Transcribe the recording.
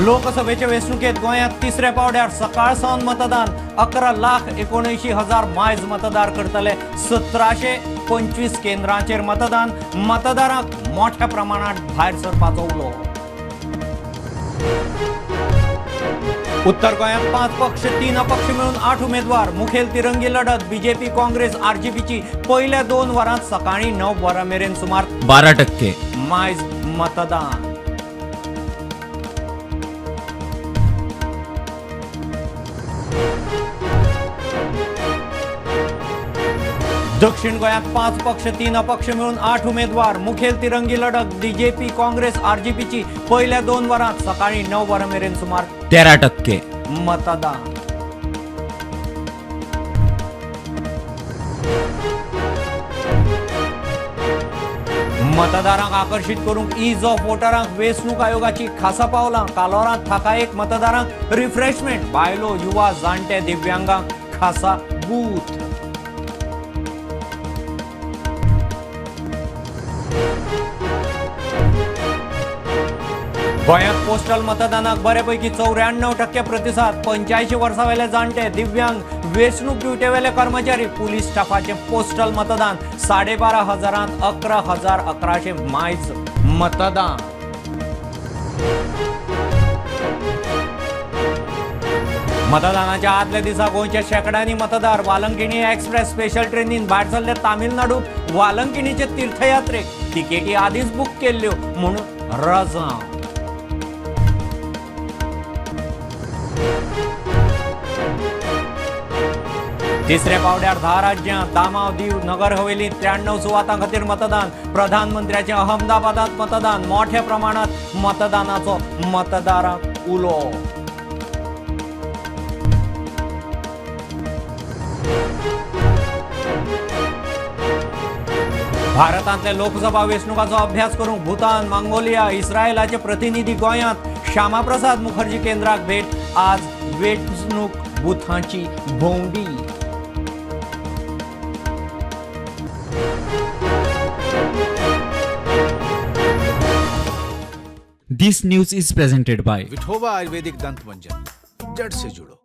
लोकसभेचे वेंचणुकेत गोंयांत तिसऱ्या पावड्यार सकाळ सावन मतदान. 11,79,000 मायज मतदार करतले. 1725 केंद्रांचेर मतदान. मतदारांक मोठ्या प्रमाणात भायर सरपाचो उलो. उत्तर गोंयांत 5 पक्ष 3 अपक्ष मेळून 8 उमेदवार. मुखेल तिरंगी लढत बीजेपी काँग्रेस आरजीपीची. पयल्या 2 वरांत सकाळी 9 वरां मेरेन सुमार 12%. मायज मतदान. दक्षिण गोंयांत 5 पक्ष 3 अपक्ष मेळून 8 उमेदवार. मुखेल तिरंगी लढत बीजेपी काँग्रेस आरजीपीची. पयल्या 2 वरांत सकाळी 9 वरां मेरेन सुमार 13%. मतदान. मतदारांक आकर्शीत करूंक is of वोटरांक वेंचणूक आयोगाची खासा पावलां. कालोरांत थाकायेक मतदारांक रिफ्रेशमेंट. बायलो, युवा, जाणटे, दिव्यांगांक खासा बूथ. गोंयांत पोस्टल मतदानाक बऱ्यापैकी 94% प्रतिसाद. 85 वर्सां वेले जाणटे, दिव्यांग, वेंचणूक ड्युटेवेले कर्मचारी, पुलीस स्टाफाचें पोस्टल मतदान. 12,500 11,100 मायज मतदान. मतदानाच्या आदल्या दिसा गोंयच्या शेंकड्यांनी मतदार वालंकिणी एक्सप्रेस स्पेशल ट्रेनीन भायर सरले तामिळनाडूत वालंकिणीचे तीर्थयात्रेक. तिकेटी आदींच बूक केल्ल्यो म्हूण रजांव. तिसऱ्या पावड्यार 10 राज्यां, दामाव, दीव, नगर हवेली 93 सुवातां खातीर मतदान. प्रधानमंत्र्याचें अहमदाबादात मतदान. मोठ्या प्रमाणात मतदानाचो मतदारांक उलो. भारतांतल्या लोकसभा वेंचणुकांचो अभ्यास करूंक भूतान, मंगोलिया, इस्रायलाचे प्रतिनिधी गोंयांत. श्यामाप्रसाद मुखर्जी केंद्राक भेट. आज वेंचणूक बुथांची भोंवडी. This news is presented by Vithoba Ayurvedic दंत मंजन, जड़ से जुड़ो.